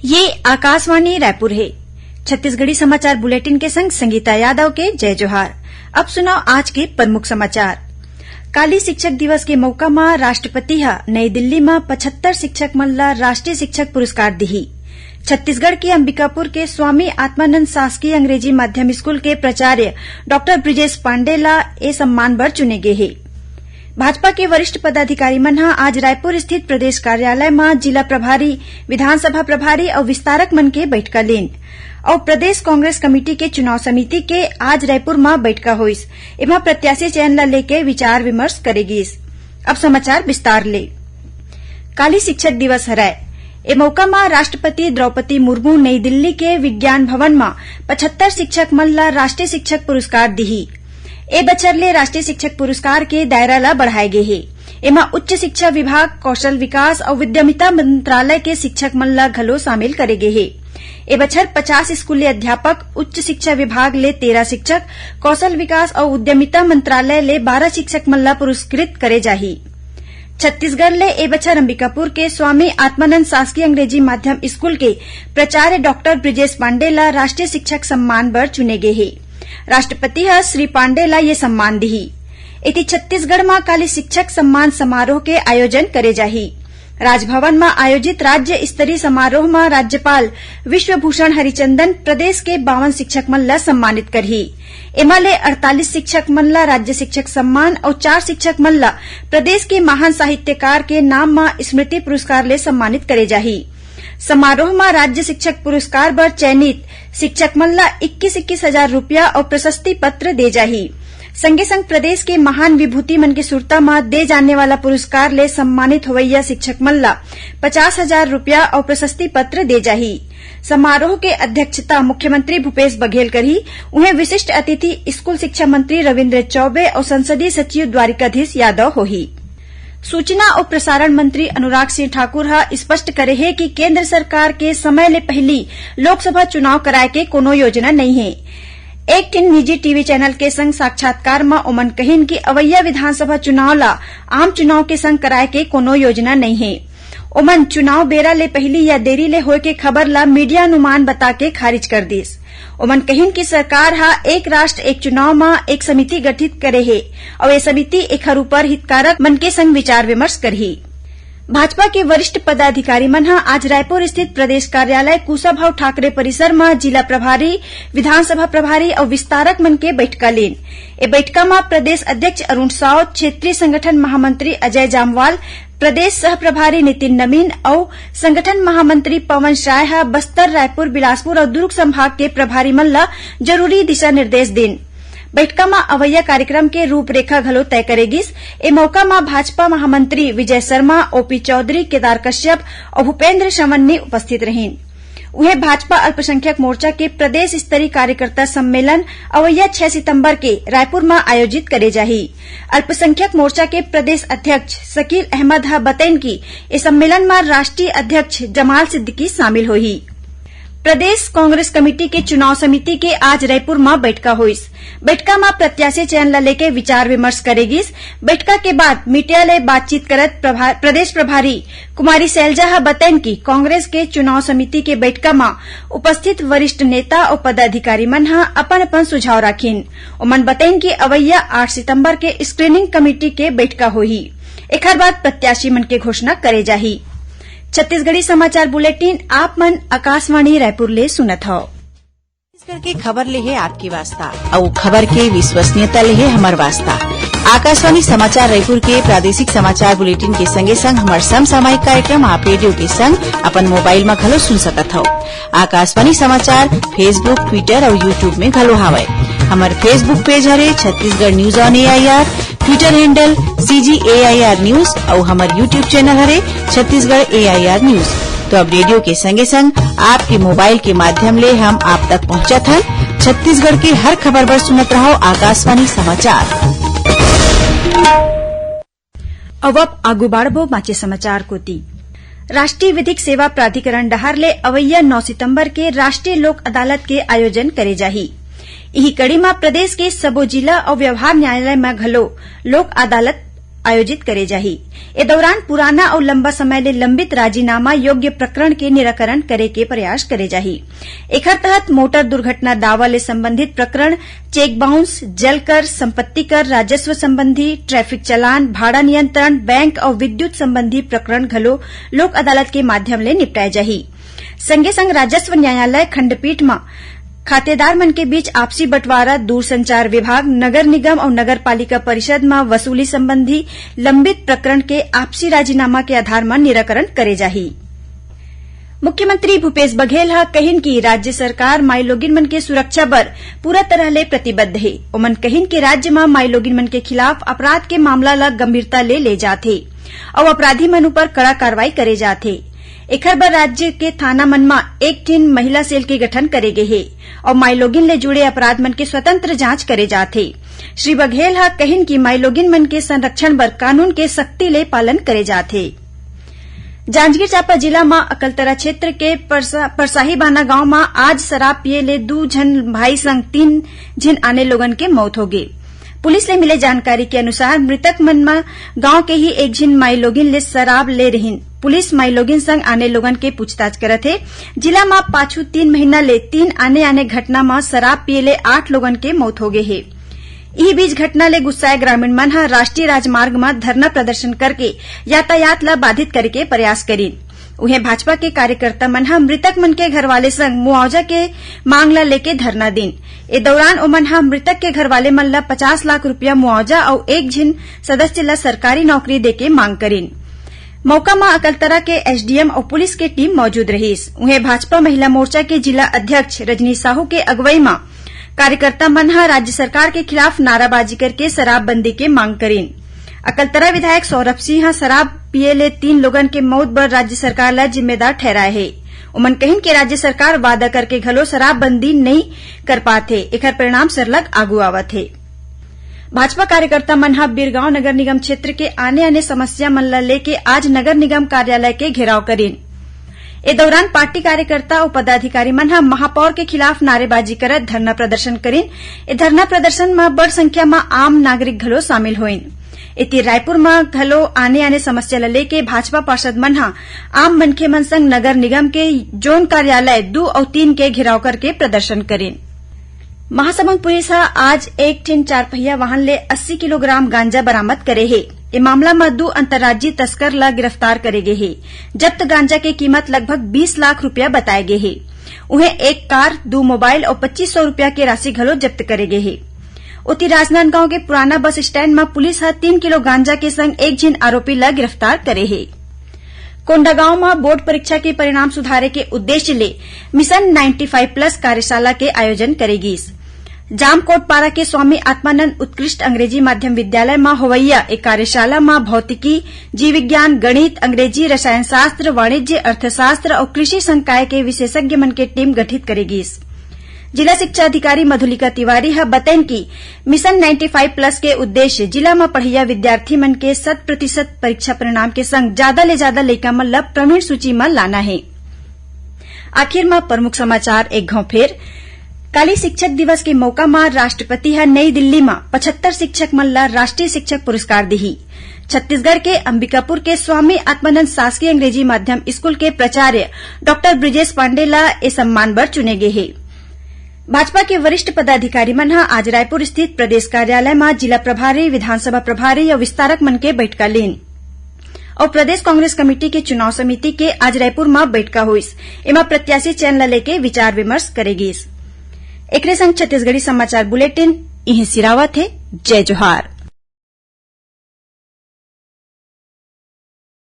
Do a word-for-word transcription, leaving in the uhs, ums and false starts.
ये आकाशवाणी रायपुर हे। छत्तीसगढ़ी समाचार बुलेटिन के संग संगीता यादव के जय जोहार। अब सुनव आज के प्रमुख समाचार। काली शिक्षक दिवस के मौका म राष्ट्रपति ह नई दिल्ली म पचहत्तर शिक्षक मन ल राष्ट्रीय शिक्षक पुरस्कार दिही। छत्तीसगढ़ के अंबिकापुर के स्वामी आत्मानंद शासकीय अंग्रेजी माध्यम स्कूल के प्राचार्य डॉक्टर ब्रिजेश पांडे ल ए सम्मान बर चुने गे हे। भाजपा के वरिष्ठ पदाधिकारी मन ह आज रायपुर स्थित प्रदेश कार्यालय म जिला प्रभारी, विधानसभा प्रभारी अउ विस्तारक मन के बइठका लीन। अउ प्रदेश कांग्रेस कमेटी के चुनाव समिति के आज रायपुर म बइठका होइस। एमा प्रत्याशी चयन ल लेके विचार विमर्श करे गिस। अब समाचार विस्तार ले। काली शिक्षक दिवस हरय। ए मौका म राष्ट्रपति द्रौपदी मुर्मू नई दिल्ली के विज्ञान भवन म पचहत्तर शिक्षक मन ल राष्ट्रीय शिक्षक पुरस्कार दिही। ए बछर ले राष्ट्रीय शिक्षक पुरस्कार के दायरा ल बढ़ाए गे हे। एमा उच्च शिक्षा विभाग, कौशल विकास अउ उद्यमिता मंत्रालय के शिक्षक मन ल घलो शामिल करे गे हे। ए बछर पचास स्कूली अध्यापक, उच्च शिक्षा विभाग ले तेरह शिक्षक, कौशल विकास अउ उद्यमिता मंत्रालय ले बारह शिक्षक मन ल पुरस्कृत करे जाही। छत्तीसगढ़ ले ए बछर अंबिकापुर के स्वामी आत्मानंद शासकीय अंग्रेजी माध्यम स्कूल के प्राचार्य डॉक्टर ब्रिजेश पांडे ल राष्ट्रीय शिक्षक सम्मान बर चुने गे हे। राष्ट्रपति ह श्री पांडे ल ये सम्मान दिही। एती छत्तीसगढ़ म काली शिक्षक सम्मान समारोह के आयोजन करे जाही। राजभवन म आयोजित राज्य स्तरीय समारोह म राज्यपाल विश्वभूषण हरिचंदन प्रदेश के बावन शिक्षक मन ल सम्मानित करही। एमा ले अड़तालीस शिक्षक मन ल राज्य शिक्षक सम्मान अउ चार शिक्षक मन ल प्रदेश के महान साहित्यकार के नाम म स्मृति पुरस्कार ले सम्मानित करे जाही। समारोह म राज्य शिक्षक पुरस्कार बर चयनित शिक्षक मन ल इक्कीस इक्कीस हजार रुपया अउ प्रशस्ति पत्र दे जाही। संगे संग प्रदेश के महान विभूति मन के सुरता म दे जाने वाला पुरस्कार ले सम्मानित होवइया शिक्षक मन ल पचास हजार रुपया अउ प्रशस्ति पत्र दे जाही। समारोह के अध्यक्षता मुख्यमंत्री भूपेश बघेल करही। उहें, विशिष्ट अतिथि स्कूल शिक्षा मंत्री रविंद्र चौबे अउ संसदीय सचिव द्वारिकाधीश यादव होही। सूचना अउ प्रसारण मंत्री अनुराग सिंह ठाकुर ह स्पष्ट करे हे कि केंद्र सरकार के समय ले पहिली लोकसभा चुनाव कराए के कोनो योजना नइ हे। एक ठिन निजी टीवी चैनल के संग साक्षात्कार म ओमन कहिन कि अवइया विधानसभा चुनाव ल आम चुनाव के संग कराए के कोनो योजना नइ हे। ओमन चुनाव बेरा ले पहिली या देरी ले होए के खबर ल मीडिया अनुमान बता के खारिज कर दिस। ओमन कहिन कि सरकार ह एक राष्ट्र एक चुनाव म एक समिति गठित करे हे अउ ए समिति एखर ऊपर हितधारक मन के संग विचार विमर्श करही। भाजपा के वरिष्ठ पदाधिकारी मन ह आज रायपुर स्थित प्रदेश कार्यालय कुशाभाऊ ठाकरे परिसर म जिला प्रभारी, विधानसभा प्रभारी अउ विस्तारक मन के बइठका लीन। ए बइठका म प्रदेश अध्यक्ष अरुण साव, क्षेत्रीय संगठन महामंत्री अजय जामवाल, प्रदेश सह प्रभारी नितिन नवीन अउ संगठन महामंत्री पवन साय ह बस्तर, रायपुर, बिलासपुर अउ दुर्ग संभाग के प्रभारी मन ल जरूरी दिशा निर्देश दीन। बइठका म अवइया कार्यक्रम के रूपरेखा घलो तय करे गिस। ए मौका म भाजपा महामंत्री विजय शर्मा, ओपी चौधरी, केदार कश्यप अउ भूपेंद्र शवन्नी उपस्थित रहिन। उहें, भाजपा अल्पसंख्यक मोर्चा के प्रदेश स्तरीय कार्यकर्ता सम्मेलन अवइया छह सितंबर के रायपुर म आयोजित करे जाही। अल्पसंख्यक मोर्चा के प्रदेश अध्यक्ष शकील अहमद ह बतइन कि ए सम्मेलन म राष्ट्रीय अध्यक्ष जमाल सिद्दीकी शामिल होही। प्रदेश कांग्रेस कमेटी के चुनाव समिति के आज रायपुर म बइठका होइस। बइठका म प्रत्याशी चयन ल लेके विचार विमर्श करे गिस। बइठका के बाद मीडिया ले बातचीत करत प्रभा-, प्रदेश प्रभारी कुमारी सैलजा ह बतइन कि कांग्रेस के चुनाव समिति के बइठका म उपस्थित वरिष्ठ नेता अउ पदाधिकारी मन ह अपन-अपन सुझाव राखिन। ओमन बतइन कि अवइया आठ सितंबर के स्क्रीनिंग कमेटी के बइठका होही। एखर बाद प्रत्याशी मन के घोषणा करे जाही। छत्तीसगढ़ी समाचार बुलेटिन आप मन आकाशवाणी रायपुर ले सुनत हव। छत्तीसगढ़ के खबर ले हे आपके वास्ता, अउ खबर के विश्वसनीयता ले हे हमर वास्ता। आकाशवाणी समाचार रायपुर के प्रादेशिक समाचार बुलेटिन के संगे संग हमर समसामयिक कार्यक्रम आप रेडियो के संग अपन मोबाइल म घलो सुन सकत हव। आकाशवाणी समाचार Facebook, Twitter अउ YouTube में घलो हावय। हमर Facebook पेज हरे Chhattisgarh news on A I R, Twitter handle C G A I R News अउ हमर YouTube चैनल हरे Chhattisgarh A I R News। तो अब रेडियो के संगे संग आपके मोबाइल के माध्यम ले हम आप तक पहुंचत हन। छत्तीसगढ़ के हर खबर बर सुनत रहव आकाशवाणी समाचार। अब, अब आगू बाढ़बो बांचे समाचार कोती। राष्ट्रीय विधिक सेवा प्राधिकरण डहार ले अवइया नौ सितंबर के राष्ट्रीय लोक अदालत के आयोजन करे जाही। इही कड़ी म प्रदेश के सबो जिला अउ व्यवहार न्यायालय म घलो लोक अदालत आयोजित करे जाही। ए दौरान पुराना अउ लंबा समय ले लंबित राजीनामा योग्य प्रकरण के निराकरण करे के प्रयास करे जाही। एखर तहत मोटर दुर्घटना दावा ले संबंधित प्रकरण, चेक बाउंस, जल कर, संपत्ति कर, राजस्व संबंधी, ट्रैफिक चालान, भाड़ा नियंत्रण, बैंक अउ विद्युत संबंधी प्रकरण घलो लोक अदालत के माध्यम ले निपटाए जाही। संगे संग राजस्व न्यायालय खंडपीठ म खातेदार मन के बीच आपसी बंटवारा, दूरसंचार विभाग, नगर निगम अउ नगर पालिका परिषद म वसूली संबंधी लंबित प्रकरण के आपसी राजीनामा के आधार म निराकरण करे जाही। मुख्यमंत्री भूपेश बघेल ह कहिन कि राज्य सरकार माईलोगिन मन के सुरक्षा बर पूरा तरह ले प्रतिबद्ध हे। ओमन कहिन कि राज्य म माईलोगिन मन के खिलाफ अपराध के मामला ल गंभीरता ले ले जात हे अउ अपराधी मन ऊपर कड़ा कार्रवाई करे जात हे। एखर बर राज्य के थाना मन म एक ठिन महिला सेल के गठन करे गे हे अउ माईलोगिन ले जुड़े अपराध मन के स्वतंत्र जांच करे जात हे। श्री बघेल ह कहिन कि माईलोगिन मन के संरक्षण बर कानून के सख्ती ले पालन करे जात हे। जांजगीर चांपा जिला म अकलतरा क्षेत्र के परसा-, परसाहीबाना गांव म आज शराब पिए ले दू झन भाई संग तीन झिन आने लोगन के मौत होगे। पुलिस ले मिले जानकारी के अनुसार, मृतक मन म गांव के ही एक झिन माईलोगिन ले शराब ले रिहिन। पुलिस माईलोगिन संग आने लोगन के पूछताछ करत हे। जिला म पाछू तीन महीना ले तीन आने-आने घटना म शराब पिए ले आठ लोगन के मौत होगे हे। इही बीच घटना ले गुस्साए ग्रामीण मन ह राष्ट्रीय राजमार्ग म धरना प्रदर्शन करके यातायात ल बाधित करे के प्रयास करिन। उहें, भाजपा के कार्यकर्ता मन ह मृतक मन के घरवाले संग मुआवजा के मांग ल लेके धरना दिन। ए दौरान ओमन ह मृतक के घरवाले मन ल पचास लाख रुपया मुआवजा अउ एक झिन सदस्य ल सरकारी नौकरी देके मांग करिन। मौका म अकलतरा के एसडीएम अउ पुलिस के टीम मौजूद रहिस। उहें, भाजपा महिला मोर्चा के जिला अध्यक्ष रजनी साहू के अगुवई म कार्यकर्ता मन ह राज्य सरकार के खिलाफ नाराबाजी करके शराबबंदी के मांग करिन। अकलतरा विधायक सौरभ सिंह ह शराब पिए ले तीन लोगन के मौत बर राज्य सरकार ल जिम्मेदार ठहराए हे। ओमन कहिन कि राज्य सरकार वादा करके घलो शराबबंदी नइ कर पात हे, एखर परिणाम सरलग आगू आवत हे। भाजपा कार्यकर्ता मन ह बिरगांव नगर निगम क्षेत्र के आने-आने समस्या मन ल लेके आज नगर निगम कार्यालय के घेराव करिन। ए दौरान पार्टी कार्यकर्ता अउ पदाधिकारी मन ह महापौर के खिलाफ नारेबाजी करत धरना प्रदर्शन करिन। ए धरना प्रदर्शन म बड़ संख्या म आम नागरिक घलो शामिल होइन। एती रायपुर म घलो आने-आने समस्या ल लेके भाजपा पार्षद मन ह आम मनखे मन संग नगर निगम के जोन कार्यालय दू अउ तीन के घेराव करके प्रदर्शन करिन। महासमुंद पुलिस ह आज एक ठिन चारपहिया वाहन ले अस्सी किलोग्राम गांजा बरामद करे हे। ए मामला म दू अंतर्राज्यीय तस्कर ल गिरफ्तार करे गे हे। जब्त गांजा के कीमत लगभग बीस लाख रुपया बताए गे हे। उहें, एक कार, दू मोबाइल अउ पच्चीस सौ रुपया के राशि घलो जब्त करे गे हे। ओती, राजनांदगांव के पुराना बस स्टैंड म पुलिस ह तीन किलो गांजा के संग एक झिन आरोपी ल गिरफ्तार करे हे। कोंडागांव म बोर्ड परीक्षा के परिणाम सुधारे के उद्देश्य ले मिशन नाइंटी फ़ाइव प्लस कार्यशाला के आयोजन करे गीस। जामकोटपारा के स्वामी आत्मानंद उत्कृष्ट अंग्रेजी माध्यम विद्यालय म होवइया ए कार्यशाला म भौतिकी, जीव विज्ञान, गणित, अंग्रेजी, रसायन शास्त्र, वाणिज्य, अर्थशास्त्र अउ कृषि संकाय के विशेषज्ञ मन के टीम गठित करे गीस। जिला शिक्षा अधिकारी मधुलिका तिवारी ह बतइन कि मिशन नाइंटी फ़ाइव प्लस के उद्देश्य जिला म पढ़इया विद्यार्थी मन के शत प्रतिशत परीक्षा परिणाम के संग जादा ले जादा लइका मन ल प्रवीण सूची म लाना हे। आखिर म प्रमुख समाचार एक घौं फेर। काली शिक्षक दिवस के मौका म राष्ट्रपति ह नई दिल्ली म पचहत्तर शिक्षक मन ल राष्ट्रीय शिक्षक पुरस्कार दिही। छत्तीसगढ़ के अंबिकापुर के स्वामी आत्मानंद शासकीय अंग्रेजी माध्यम स्कूल के प्राचार्य डॉक्टर ब्रिजेश पांडे ल ए सम्मान बर चुने गे हे। भाजपा के वरिष्ठ पदाधिकारी मन ह आज रायपुर स्थित प्रदेश कार्यालय म जिला प्रभारी, विधानसभा प्रभारी अउ विस्तारक मन के बइठका लीन। अउ प्रदेश कांग्रेस कमेटी के चुनाव समिति के आज रायपुर म बइठका होइस। एमा प्रत्याशी चयन ल लेके विचार विमर्श करे गीस। एकरे संग छत्तीसगढ़ी समाचार बुलेटिन इहें सिरावत हे। जय जोहार।